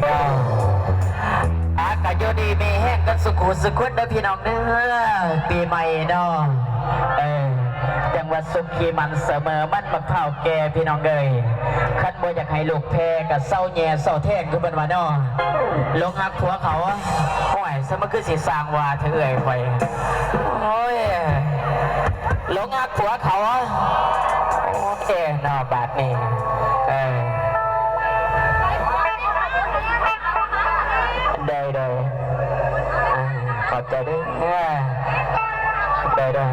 ເນາະ ອາ ກະຢູ່ດີມີແຮງກັນສຸຂູສຸຄົນເດີພີ່ນ້ອງເດີ ປີໃໝ່ເນາະ ເອີ ຈັ່ງວ່າສຸກຄີໝັນສະເໝີ ມັນບັກພ້າວແກ່ພີ່ນ້ອງເອີຍ ຄັນບໍ່ຢາກໃຫ້ລູກແພ້ກະເຊົາແຍ່ເຊົາແທງ ຄືເພິ່ນວ່າເນາະ ຫຼົງຮັກຜົວເຂົາ ໂອ້ຍ ຊະມັນຄືຊິສ້າງວ່າແທ້ເອື້ອຍຂ້ອຍ ໂອ້ຍ ຫຼົງຮັກຜົວເຂົາ ໂອ້ຍ ເນາະ ບາດນີ້ ເອີ ໂດຍ ໂດຍ ອ່າ ຂອບໃຈເດີ ໂດຍ ໂດຍ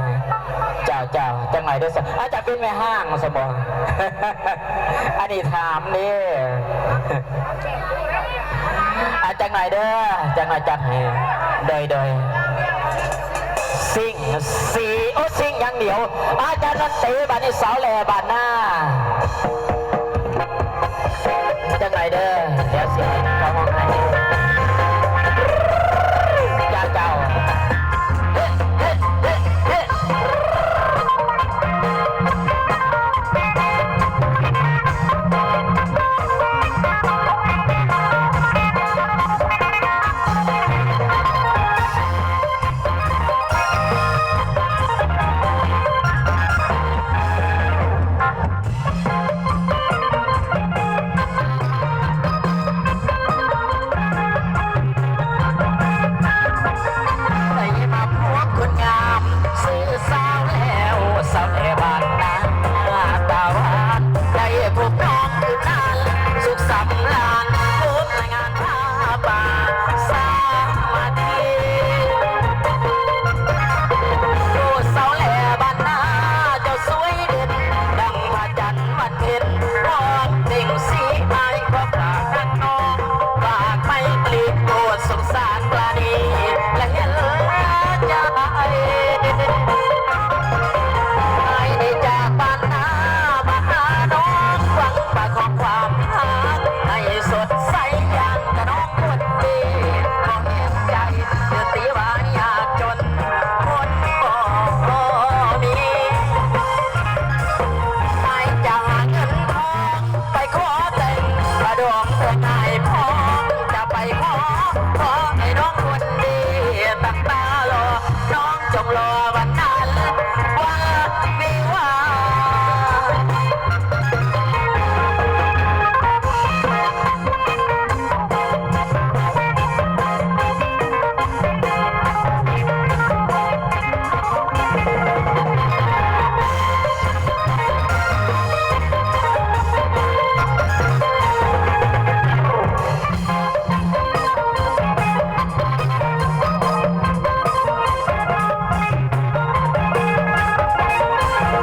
ເຈົ້າ ເຈົ້າ ຈັກໜ້ອຍເດີ ອາ ຈະເປັນແມ່ຮ້າງຊັ້ນບໍ ອັນນີ້ຖາມເດ້. ອາ ຈັກໜ້ອຍເດີ ຈັກໜ້ອຍຈັດໃຫ້ ໂດຍ ໂດຍ ຊິງ ຊີ ໂອ ຊິງຢ່າງດຽວ ອາຈານດົນຕີ ບາດນີ້ສາວແຫຼບ້ານນາ ຈັກໜ້ອຍເດີ ດຽວຊິເຂົ້າຫ້ອງໃຫ້ ເຈົ້າ ເຈົ້າ. ໄດ້ມາພົວຄົນງາມ ຊື່ສາວແຫຼ ສາວແຫຼບ້ານນາ ຕາຫວານ ໄດ້ພົບນ້ອງຄືນານ ສຸກສຳລານ ພົບໃນງານຜ້າປ່າສາມັກຄີ. ໂອ້ ສາວແຫຼບ້ານນາ ເຈົ້າສວຍເດັ່ນ ດັ່ງພະຈັນວັນເພັນ ຮອບເປັງສີ ອ້າຍຂໍຝາກຮັກນ້ອງ ຝາກໄມຕຣີ ໂປດສົງສານປານີ ແລະເຫັນໃຈ. ອ້າຍໄດ້ຈາກບ້ານນາມາຫານ້ອງ ຫວັງປະຄອງຄວາມຮັກໃຫ້ສົດໃສ ຢ້ານກະນ້ອງຄົນດີ ບໍ່ເຫັນໃຈ ຖືຕີວ່າຍາກຈົນ ຄົນບໍ່ມີ. ອ້າຍຈະຫາເງິນທອງໄປຂໍແຕ່ງ ກະດອງເພື່ອອ້າຍພ້ອມຈະໄປຂໍ ຂໍໃຫ້ນ້ອງຄົນດີຕັ້ງຕາລໍ ນ້ອງຈົ່ງລໍວັນນັ້ນວັນວິວາ.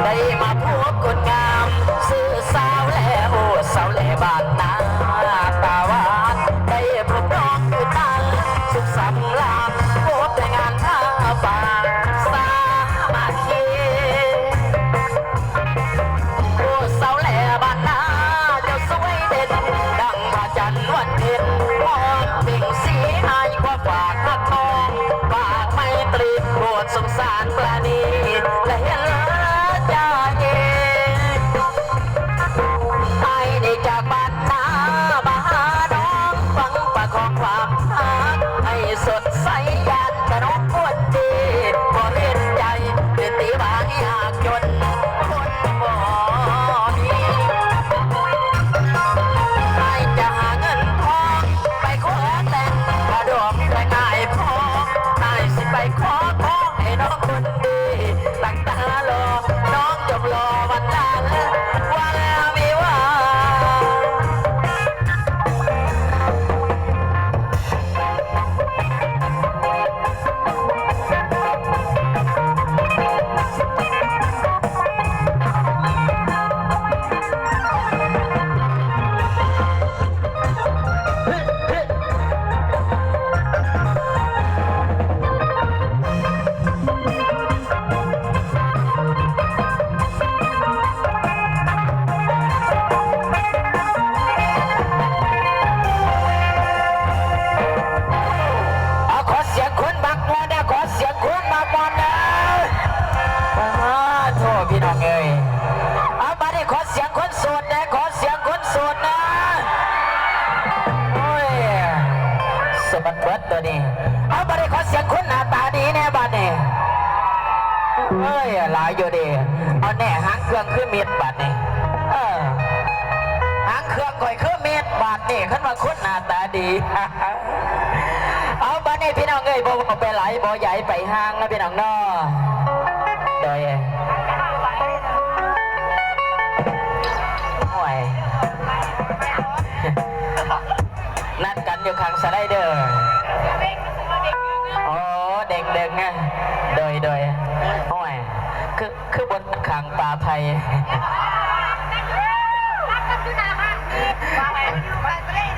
ໄດ້ມາພົບຄົນງາມ ຊື່ສາວແຫຼ ໂອ້ ສາວແຫຼບ້ານນາ ຕາຫວານ ໄດ້ພົບນ້ອງຄືກັນ ສຸກສຳລານ ພົບແຕ່ງານຜ້າປ່າສາມັກຄີ. ໂອ້ ສາວແຫຼບ້ານນາ ເຈົ້າສວຍເດັ່ນ ດັ່ງພະຈັນວັນເພັນ ຮອບເປັງສີ ອ້າຍຂໍຝາກຮັກນ້ອງ ຝາກໄມຕຣີ ໂປດສົງສານປານີ ແລະເຫັນໃຈ. ອ້າຍໄດ້ຈາກບ້ານນາມາຫານ້ອງ ຫວັງປະຄອງຄວາມຮັກໃຫ້ສົດໃສ ຢ້ານກະນ້ອງຄົນດີ ບໍ່ເຫັນໃຈ ເປັນຕິວ່າຍາກຈົນຄົນບໍ່ມີ. ອ້າຍຈະຫາເງິນທອງໄປຂໍແຕ່ງ ກະດອງແຕ່ງອ້າຍພ້ອມ ອ້າຍຊິໄປຂໍຂອໃຫ້ນ້ອງຄົນດີ ຕັ້ງຕາລໍ ນ້ອງຈົ່ງລໍວັນນັ້ນວັນວິວາ. ເອົາ ຂໍສຽງຄົນມັກມ່ວນແດ່ ຂໍສຽງຄົນມັກມ່ວນແດ່. ປາໂທ ພີ່ນ້ອງເອີຍ ເອົາ ບາດນີ້ຂໍສຽງຄົນໂສດແດ່ ຂໍສຽງຄົນໂສດນະ. ໂອ້ຍ ຕົວນີ້ ເອົາ ບາດນີ້ຂໍສຽງຄົນໜ້າຕາດີແດ່ບາດນີ້. ເອີຍ ຫຼາຍຢູ່ເດ. ເອົາແນ່ ຫາງເຄື່ອງຄືມິດບາດນີ້. ເອີ ຫາງເຄື່ອງຂ້ອຍຄືມິດບາດນີ້ ຄັນວ່າຄົນໜ້າຕາດີ. ເອົາ ບາດນີ້ພີ່ນ້ອງເອີຍ ບໍ່ເວົ້າໄປຫຼາຍ ບໍ່ຢາຍໄປຫ່າງນະພີ່ນ້ອງເນາະ. ໂດຍ ໂອ້ຍ ນັດກັນຢູ່ຂ້າງສະໄລເດີ. ໂອ້ ເດັກໆ ນະ. ໂດຍ ໂດຍ ໂອ້ຍ ຄື ຄືບໍ່ນັດຂ້າງປ່າໄຜ່.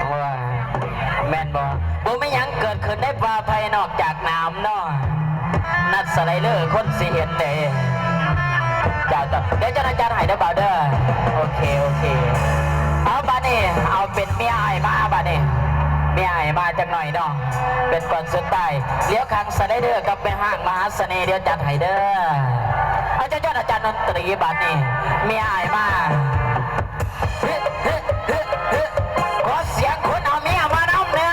ໂອ້ຍ ແມ່ນບໍ່? ບໍ່ມີຫຍັງເກີດຂຶ້ນໃນປ່າໄຜ່ນອກຈາກໜາມເນາະ. ນັດສະໄລເດີຄົນຊິເຫັນເດ້. ເຈົ້າ ເຈົ້າ ດຽວເຈົ້າອາຈານໃຫ້ເດີບ່າວເດີ. ໂອເຄ ໂອເຄ. ເອົາ ບາດນີ້ ເອົາເປັນເມຍອ້າຍມາບາດນີ້. ເມຍອ້າຍມາຈັກໜ້ອຍເນາະ ເປັນກ່ອນສຸດທ້າຍ. ດຽວຂ້າງສະໄລເດີກັບແມ່ຮ້າງມະຫາສະເໜ່ ດຽວຈັດໃຫ້ເດີ. ເອົາ ເຈົ້າ ເຈົ້າອາຈານດົນຕີບາດນີ້ ເມຍອ້າຍມາ. ຂໍສຽງຄົນເອົາເມຍມານຳແດ່.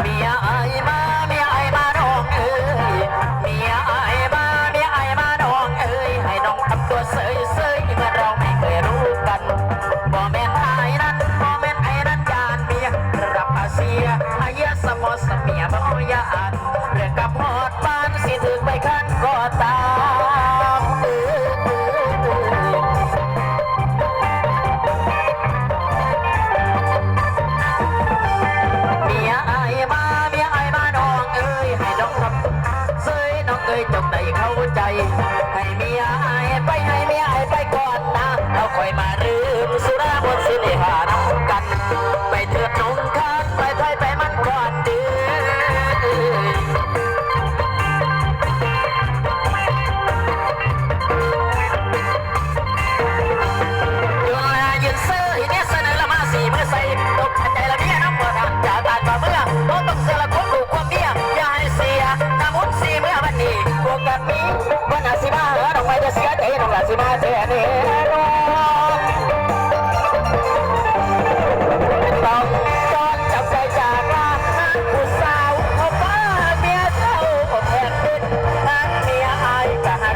ເມຍອ້າຍມາ ເມຍອ້າຍມານ້ອງເອີຍ ເມຍອ້າຍມາ ເມຍອ້າຍມານ້ອງເອີຍ ໃຫ້ນ້ອງທຳຕົວເສີຍໆ ເໝືອນເຮົາໄມ່ເຄີຍຮູ້ກັນ. ບໍ່ແມ່ນອ້າຍນັ້ນ ບໍ່ແມ່ນອ້າຍນັ້ນຢ້ານເມຍ ລະດັບອາເຊຍ ອາເຊຍສະໝໍສະເໝຍບໍ່ຢ້ານ ເລື່ອງກັບຮອດບ້ານ ຊິຖືກໃບຄັນກໍຕາມ. ເມຍອ້າຍມາ ເມຍອ້າຍມານ້ອງເອີຍ ໃຫ້ນ້ອງທຳເສີຍ ນ້ອງເອີຍ ຈົ່ງໄດ້ເຂົ້າໃຈ ໃຫ້ເມຍອ້າຍໄປ ໃຫ້ເມຍອ້າຍໄປກ່ອນນາ ແລ້ວຄ່ອຍມາດື່ມສຸລາມ່ວນຊື່ນເຮຮານຳກັນ ໄປເທີດນ້ອງຄານ ໄປໄພໄປມັນກ່ອນເດີ. ຢືນເສີຍເນຍສະເໜີລະມາສີ່ມືໃສ່ ຕົບໃຈລະເມຍນຳບໍ່ທັນຈະຕາຍກວ່າເມືອ ບໍ່ຕ້ອງເຊື່ອລະຄົນຮູ້ຄວາມເມຍ ຢ່າໃຫ້ເສຍໜ້າບຸນສີ່ເມືອວັນນີ້ ໂອກາດມີວັນໜ້າຊິມາຫານ້ອງໃໝ່ ຢ່າເສຍໃຈນ້ອງຫຼ້າຊິມາແທ້ເນ.